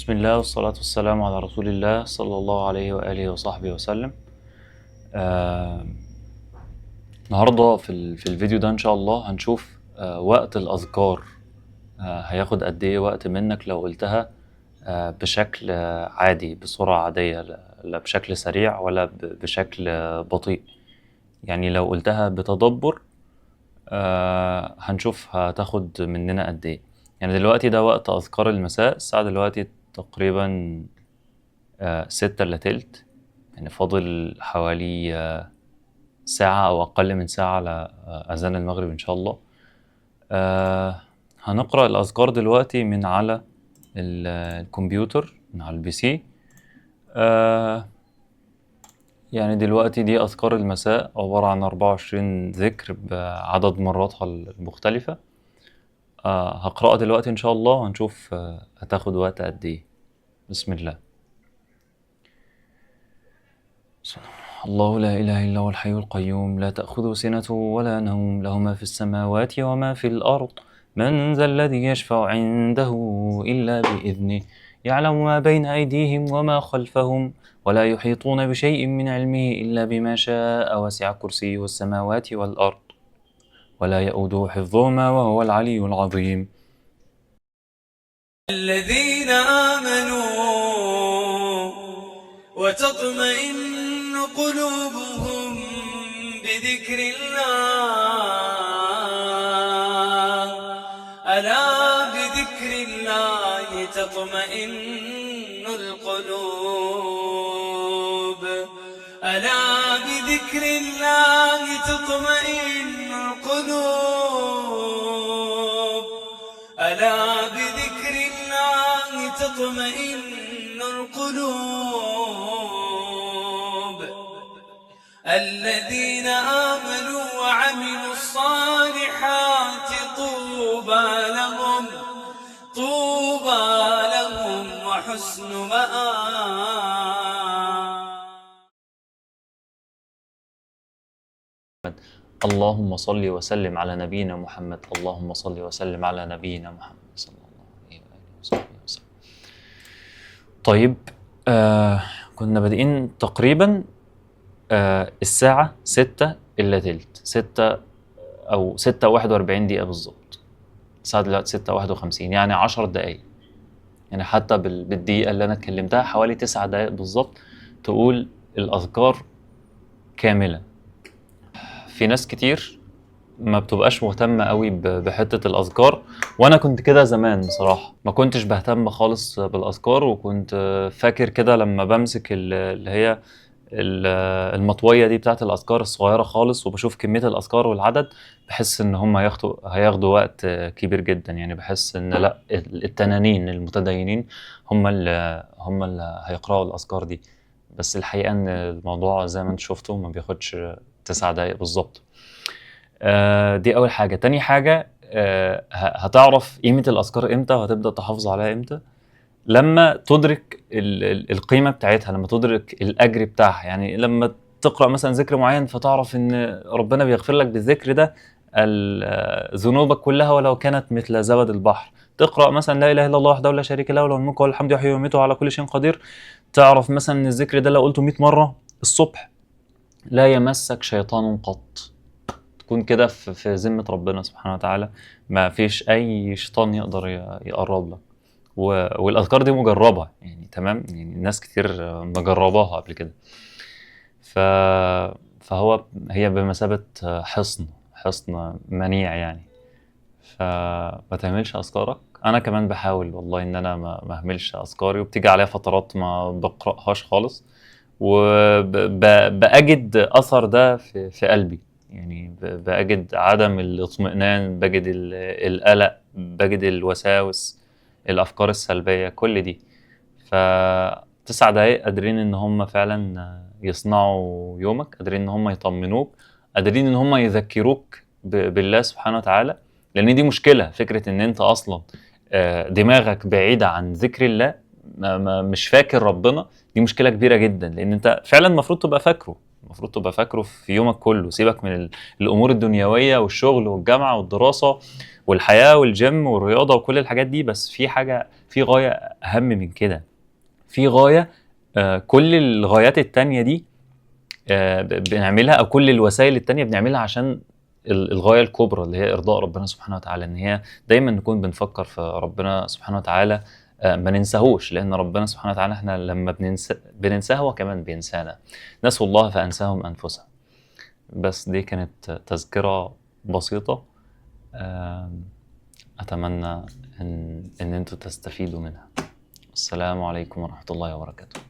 بسم الله والصلاة والسلام على رسول الله صلى الله عليه وآله وصحبه وسلم. النهاردة في الفيديو ده إن شاء الله هنشوف وقت الأذكار، هياخد قد إيه وقت منك لو قلتها بشكل عادي، بسرعة عادية، لا بشكل سريع ولا بشكل بطيء. يعني لو قلتها بتدبر هنشوف هتاخد مننا قد إيه. يعني دلوقتي ده وقت أذكار المساء، الساعة دلوقتي تقريبا 5:40، يعني فاضل حوالي ساعة أو أقل من ساعة على أذان المغرب إن شاء الله. هنقرأ الأذكار دلوقتي من على الكمبيوتر، من على ال PC. يعني دلوقتي دي أذكار المساء، عبارة عن 24 ذكر بعدد مراتها المختلفة. هقرأها دلوقتي إن شاء الله وهنشوف هتاخد وقت قد إيه. بسم الله. الله لا إله إلا هو الحي القيوم، لا تأخذه سنة ولا نوم، له ما في السماوات وما في الأرض، من ذا الذي يشفع عنده إلا بإذنه، يعلم ما بين أيديهم وما خلفهم، ولا يحيطون بشيء من علمه إلا بما شاء، وسع كرسيه السماوات والأرض، ولا يؤوده حفظهما وهو العلي العظيم. الذين آمنوا وتطمئن قلوبهم بذكر الله، ألا بذكر الله تطمئن القلوب، ألا بذكر الله تطمئن القلوب، ألا بذكر الله تطمئن القلوب. الذين آمنوا وعملوا الصالحات طوبى لهم، طوبى لهم وحسن مآب. اللهم صل وسلم على نبينا محمد، اللهم صل وسلم على نبينا محمد صلى الله عليه وآله وصحبه وسلم. طيب، كنا بادئين تقريبا الساعة 5:40، 6 أو 6:41 بالظبط. الساعة دلوقتي 6:51، يعني 10 دقايق. يعني حتى بالدقيقة اللي أنا اتكلمتها حوالي 9 دقايق بالظبط تقول الأذكار كاملة. في ناس كتير ما بتبقاش مهتمة قوي بحتة الأذكار، وأنا كنت كده زمان بصراحة، ما كنتش بهتم خالص بالأذكار، وكنت فاكر كده لما بمسك اللي هي المطوية دي بتاعت الأذكار الصغيرة خالص، وبشوف كمية الأذكار والعدد، بحس إن هم هياخدوا وقت كبير جدا. يعني بحس إن لا، التنانين المتدينين هم اللي هيقرأوا الأذكار دي. بس الحقيقة إن الموضوع زي ما انتم شفتوا ما بياخدش 9 دقايق بالظبط. دي أول حاجة. تاني حاجة، هتعرف قيمة الأذكار إمتى وهتبدأ تحافظ عليها إمتى؟ لما تدرك القيمة بتاعتها، لما تدرك الأجر بتاعها. يعني لما تقرأ مثلا ذكر معين فتعرف إن ربنا بيغفر لك بالذكر ده ذنوبك كلها ولو كانت مثل زبد البحر. تقرأ مثلا لا إله إلا الله وحده لا شريك له، له الملك وله الحمد يحيي ويميت على كل شيء قدير. تعرف مثلا إن الذكر ده لو قلته 100 مرة الصبح لا يمسك شيطان قط، تكون كده في ذمة ربنا سبحانه وتعالى، ما فيش أي شيطان يقدر يقرب لك. والأذكار دي مجربة، يعني تمام، يعني ناس كتير مجرباها قبل كده. فهو هي بمثابة حصن منيع يعني. فما تهملش أذكارك. أنا كمان بحاول والله إن أنا ما أهملش أذكاري، وبتيجي عليها فترات ما بقرأهاش خالص، وبأجد أثر ده في قلبي. يعني بأجد عدم الاطمئنان، بجد القلق، بجد الوساوس، الأفكار السلبية، كل دي. ف9 دقايق قادرين إن هم فعلا يصنعوا يومك، قادرين إن هم يطمنوك، قادرين إن هم يذكروك بالله سبحانه وتعالى. لأن دي مشكلة، فكرة إن أنت أصلا دماغك بعيدة عن ذكر الله، مش فاكر ربنا، دي مشكلة كبيرة جدا. لأن أنت فعلا المفروض تبقى فاكره، المفروض تبقى فاكره في يومك كله. سيبك من الامور الدنيوية والشغل والجامعة والدراسة والحياة والجيم والرياضة وكل الحاجات دي، بس في حاجة، في غاية اهم من كده، في غاية كل الغايات التانية دي بنعملها، او كل الوسائل التانية بنعملها عشان الغاية الكبرى اللي هي ارضاء ربنا سبحانه وتعالى، ان هي دايما نكون بنفكر في ربنا سبحانه وتعالى، ما ننساهوش، لان ربنا سبحانه وتعالى احنا لما بننساه هو كمان بينسانا. نسوا الله فانساهم انفسهم. بس دي كانت تذكرة بسيطة، اتمنى ان انتوا تستفيدوا منها. السلام عليكم ورحمة الله وبركاته.